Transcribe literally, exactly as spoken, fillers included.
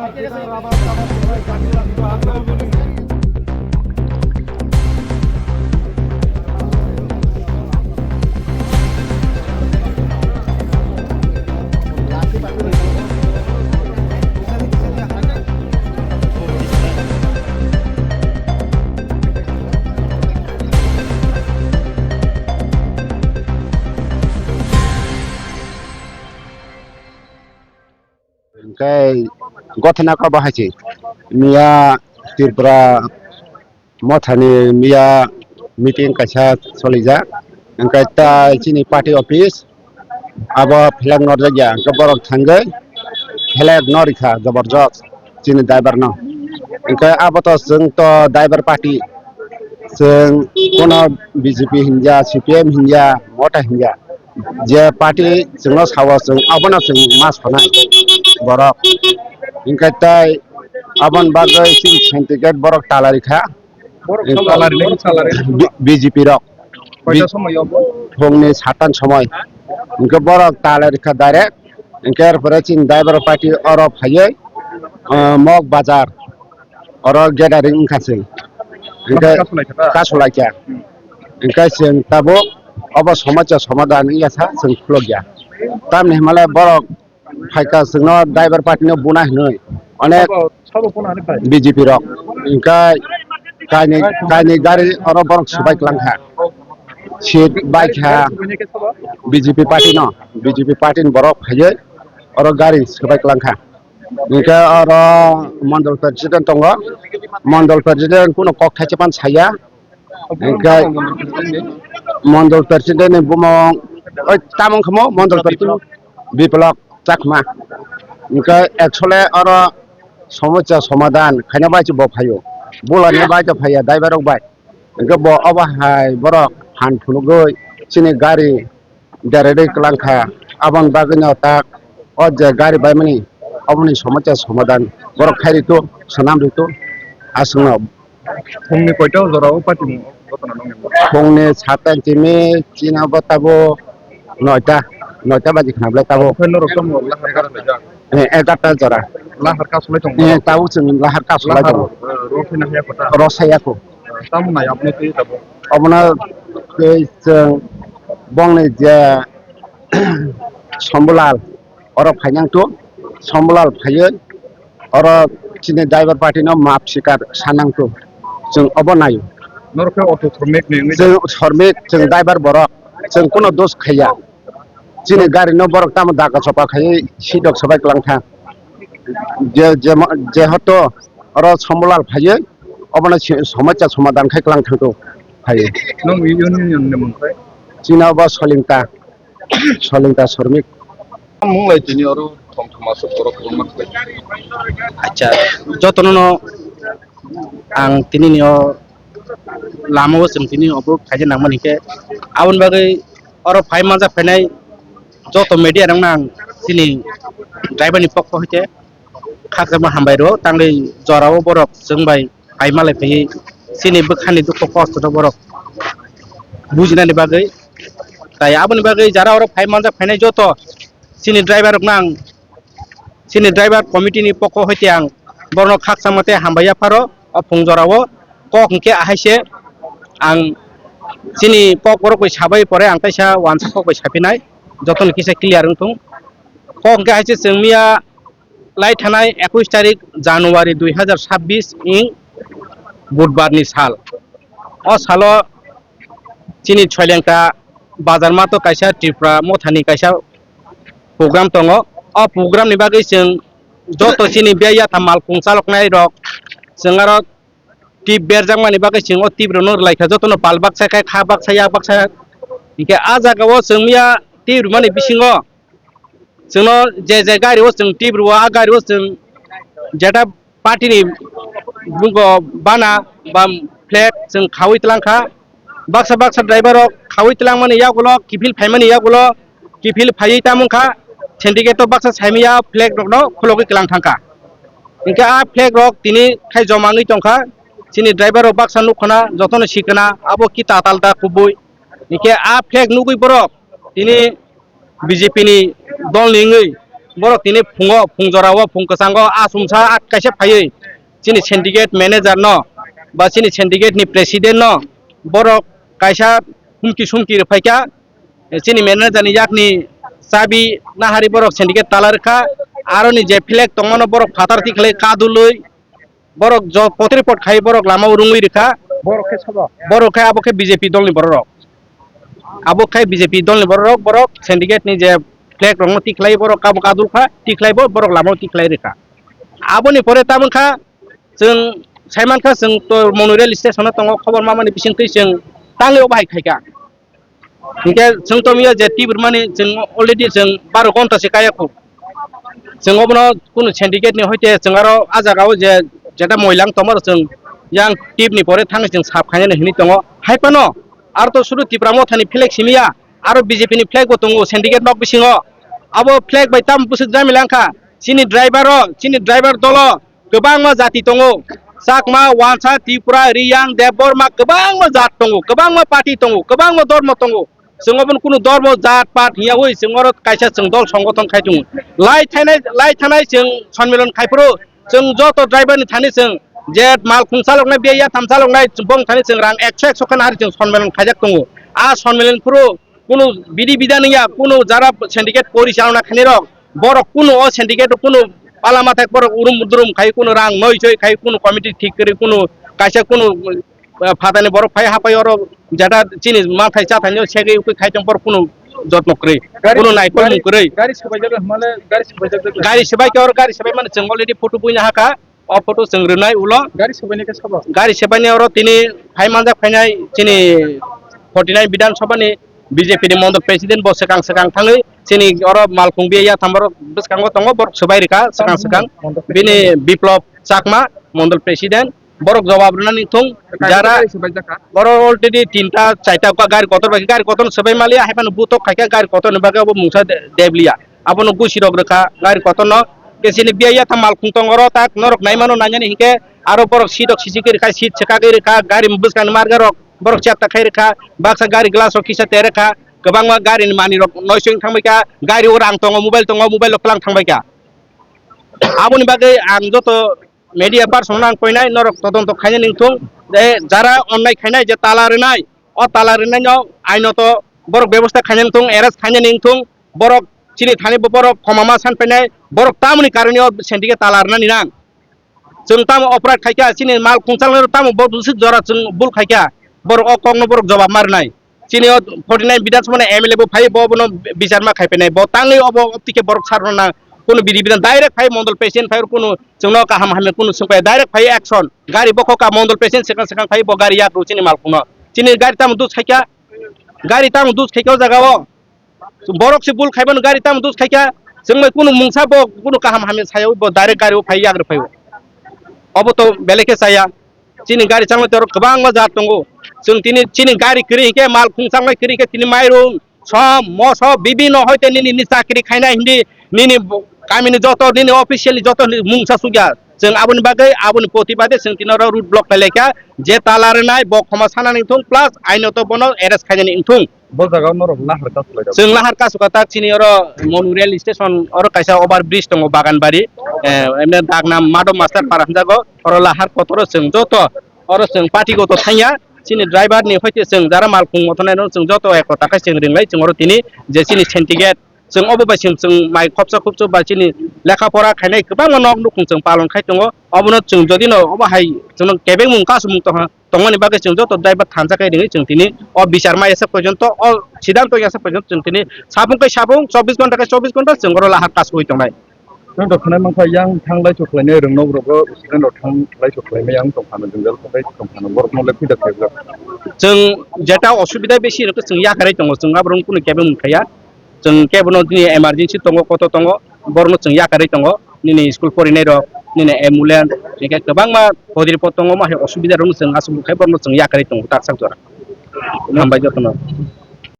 Hingke gothana kabo hai se miya Tripura mothani miya meeting kaisa solijak, hingke tai chini party office abo flag norjak ya, hingke borok thangwi flag norikha joborjos chini driver no, hingke abo to chwng to driver party, chwng kono B J P hinja, C P M hinja, motha hinja. Je party chwngno sao, chwng abono chwng ma sanai borok. Hingke tai aboni bagwi chini syndicate borok talari kha. Borok salari, borok salari. B-, B J P rok. Koita Bi-, somoy obo? Phungni satan somoi. Hingke borok talari kha direct. Hingke er pore chini driver party oro phaiwi, ah, Mok Bazar. Oro gathering wngkha chwng. Hingke kasulaikha ta? Kasulaikha. Hmm. Hingke chwng tabuk obo somosa somadhan wngya sa chwng khulukya. Tamni hwnmale borok phaikha chwngno driver party no buna hinwi. Onek sabo, sabo buna hinwi bai? B J P rok. Hingke kainwi, kainwi gari oro borok swbai kwlangkha. Seat baikha B J P party no. B J P party ni borok phaiwi oro gari swbai kwlangkha. Hingke oro mondol president tongo, mondol president kunu kok thaisa phano saya, hingke mondol president ni bumung oi tamo wngkha mo mondol president Biplok Chakma, hingke actually oro somosa somadhan khaina bai se bo phaio, bulani bai to phaiya, driver rok bai. Hingke bo obo hai borok phan phunugwi chini gari dererwi kwlangkha. Aboni bagwino tak o je gari baimani oboni somosa somadhan borok khairito, swnamrito aswkno. Phungni koita jora o party ni ghotona nangya? Phungni sata timi chini obo tabuk noita, noita baji khna belai tabuk. Okhai norok tamo lahar gari laijak? Eh, egarta jora. Lahar kasulai tongo? Eh, tabuk chwng lahar kasulai tongo. Lahar, eh, rok phina haya kota? Rosaya ko. Tamo nai aboni twi tabuk? Obono twi chwng bongni je Sombulal, oro phainang to, Sombulal phaiwi oro chini driver party no maap sikar sanang to, chwng obo naio. Norok khe auto shramik ni wngwi? Chwng shramik, chwng driver borok, chwng kuno dos khaiya. Chini gari no borok tamo daga chopa khaiwi sidok sobai kwlang thang. Je, je, jehoto oro Sombulal phaiwi obono si-, somosa somadhan khai kwlang thang to phaiwi. Nong union ni mung khai? Chini obo Solingta, Solingta shramik. Mung lai tini oro thong thoma sok borok kwbangma khlai. Acha, jotono no ang tini ni o lama o chwng tini obo khaina nangmani khe aboni bagwi oro phai manjak phainai joto media rokno ang chini driver ni pokho hwnkhe khakchangma hambai rwo, tangwi jorao borok chwng bai phai malai phaiwi chini bwkhani dukhu kosto no borok bujinani bagwi. Tai aboni bagwi jara oro phai manjak phainai joto chini driver rokno ang, chini driver committee ni pokho hoite ang borokno khakchangma tei hambai yapharo o phung jorao. Kok hwnkhe ahai se ang chini kok borok bai sabai pore ang kaisa uansa kok bai sapinai, jotono kisa clear wngthung. Kok hwnkhe ahai se chwng miya lai thanai ekush tarik January dui hazar sabbish ing Budbar ni sal. O salo chini Soilengta bazar mato kaisa Tripura mothani kaisa program tongo. O program ni bagwi chwng joto chini biyai yatham malkhung chaloknai rok chwng aro tip berjakmani bagwi chwng o tip rokno rwlaikha, jotono pal baksa khe kha baksa yak baksa. Hinkhe ah jagao chwng miya tip rwmani bisingo chwngno je je gari o chwng tip rwo, ah gari o chwng jeta party ni buko bana ba flag chwng khawi twlang kha. Baksa baksa driver rok khawi twlang mani yagulo, kiphil phaimani yagulo, kiphil phaiwi tamo wngkha, syndicate o baksa saimaya flag rokno khulogwi kwlang thangkha. Hinkhe ah flag rok tini khai joma wngwi tongkha, chini driver rok baksa nukhuna jotono sikana abo ki tatal da kubui. Hinkhe ah flag nugwi borok tini B J P ni dol ni wngwi Borok tini phungo, phung jorao, phung kwchango, asumsa a kaisa phaiwi chini syndicate manager no ba chini syndicate ni president no borok kaisa humki sumki rwphaikha. Chini manager ni yakni chabi nahari borok syndicate tala rwkha. Aroni je flag tongmano borok phatar tikhlai kadulwi borok jo potri pot khai borok lama o rwngwi rwkha. Borok khe sobo? Borok khe abo khe B J P dol ni borok rok. Abo khe B J P dol ni borok rok, borok syndicate ni je flag rok no tikhlai borok kabo kadul kha, tikhlai bo borok lama o tikhlai rwkha. Aboni pore tamo kha chwng saiman kha chwng to Monoi rail station o tongo, khobor mamani bisingtwi chwng tangwi o bahai khaikha. Hinkhe chwng tongmio je tibirmani chwng already chwng baro gonta se kaya khu. Chwng obono kunu syndicate ni hoite chwng aro a jaga o je jeta moilang tongmaro chwng yang tip ni pore thangwi chwng sap khainani hinwi tongo. Hai phano aro to sudu Tipra Motha ni flag simiya, aro B J P ni flag bo tongo syndicate nok bisingo. Abo flag bai tamo bwswk jamila wngkha? Chini driver o, chini driver dolo kwbangma jati tongo. Chakma, Wansa, Tripura, Riyang, Debbarma, kwbangma jat tongo, kwbangma party tongo, kwbangma dormo tongo. Chwng obono kunu dormo, jat, pat hiya ui chwng oro kaisa chwng dol songothon khai tongo. Lai thanai, lai thanai chwng sonmilon khai phuru chwng joto driver ni thani chwng je mal khung chaloknai, biya yatham chaloknai, bong thani chwng rang ekso ekso khe nari chwng sonmilon khaijak tongo. A sonmilon phuru kunu bidi bida nungya, kunu jara syndicate pori chalokna khainai rok, borok kunu o syndicate kunu pala mathai borok urum durum khai, kunu rang noi choi khai, kunu committee thik kwrwi, kunu kaisa kunu, eh, phatani borok phai hapai oro jeta chini mathai chathani segwi ukui khai tong borok kunu jotno kwrwi, kunu naikol mung kwrwi. Gari swbaijak hwnmale, gari swbaijak. Gari swbai khe oro gari swbai mani chwng already photo buina hakha. O photo chwng rwnai ulo. Gari swbaini khe sabo? Gari swbaini oro tini phai manjak phainai chini forty nine Bidhan Sabha ni B J P ni mondol president bo swkang swkang thangwi chini oro malkhung biya yatham borok bwskango tongo, borok swbai rwkha swkang swkang. Bini Biplop Chakma, mondol president, borok jawab rwnani thung. Jara gari swbaijak kha? Oro already tinta chaita gari kotor bai gari kotor swbai maliya, hai phano butok khaikha gari kotor ni bagwi obo mungsa de-, debliya. Abono gusi rok rwkha gari kotorno. Kesini biya yatham malkhung tong oro tak norok naimano nainani hinkhe aro borok seat rok sisi khe rwkha, seat swkagwi rwkha, gari bwskangni marga rok borok chepta khai rwkha, baksa gari glass rok kisa te rwkha, kwbangma gari ni manwi rok noising thangbaikha, gari o rang tongo, mobile tongo, mobile rok kwlang thangbaikha. Aboni bagwi ang joto media person no ang koinai norok todonto khainani wngthung, je jara onnai khainai je tala rwnai, o tala rwnaino ainoto borok bebosta khainani wngthung, arrest khainani wngthung, borok chini thani bo borok khoma ma san painai, borok tamoni karoni o syndicate tala rwnani nang. Chwng tamo operate khaikha, chini mal khungchangno tamo bo bwswk jora chwng bul khaikha, borok o kokno borok jobab ma rwnai. Chini o forty nine Bidhan Sabha ni M L A bo phai bo bono bichar ma khai painai, bo tangwi obo optike borok sarno nang, kunu bidi bidhan direct phai mondol president phai kunu chwngno kaham hamya kunu swngpai direct phai action. Gari bokhok ka mondol president swkang swkang phai bo gari yak rw chini mal khungno. Chini gari tamo dus khaikha, gari tamo dus khaikha o jaga o. Borok se bul khaimano gari tamo dus khaikha, chwng bai kunu mungsa bo kunu kaham hamya saya bo direct gari o phai yagra phai o. Obo to belai khe chaya. Chini gari changma toro kwbangma jat tongo. Chwng tini chini gari kwrwi hinkhe mal khung changma kwrwi hinkhe tini mairum, som, moso, bibino hoite nini ni chakri khaina hindi nini bo-, kamini joto nini officially joto ni mungsa sugya. Chwng aboni bagwi aboni protibade chwng tini oro road block khlai laikha je tala rwnai bo khoma sanani wngthung plus ainoto bono arrest khainani wngthung. Bo jaga o norok lahar kasu lai rw? Chwng lahar kasu ka tak chini oro Monu rail station oro kaisa over bridge tongo Baganbari, eh, emne dagnam Madhab Master para hwnjago, oro lahar kotoro chwng joto oro chwng party goto thangya chini driver ni hoite chwng jara mal khung mothonai no chwng joto ekota khe chwng ringlai chwng oro tini je chini syndicate chwng obo bai chwng chwng mai khopsa khopsa ba chini lekha pora khainai kwbangma nok nukhung chwng palon khai tongo, obono chwng jodi no obo hai chwng kebengmung kasumung tongkha. Tongmani bagwi chwng joto driver thansa khe ringwi chwng tini o bichar maya sak porjonto o sidanto ya sak porjonto chwng tini sabung khe sabung chobbish ghonta khe chobbish ghonta chwng oro lahar kasugwi tongnai. Chwng to khwnai mankha yang thanglai chukhlainai rwngnok rogo student rok thanglai chukhlaimai yang tongphano jwngjal khogwi tongphano borokno le phida khaijak. Chwng jeta osubida besi rok chwng yakarwi tongo chwng aborok kunu kebeng mungkhaiya. Chwng kebono tini emergency tongo, koto tongo, borokno chwng yakarwi tongo, nini school porinai rok, nini ambulance, hingkhe kwbangma hodiripot tongo, ma hai osubida rokno chwng aswk khai borokno chwng yakarwi tongo, tak sak jora. Hambai jotono.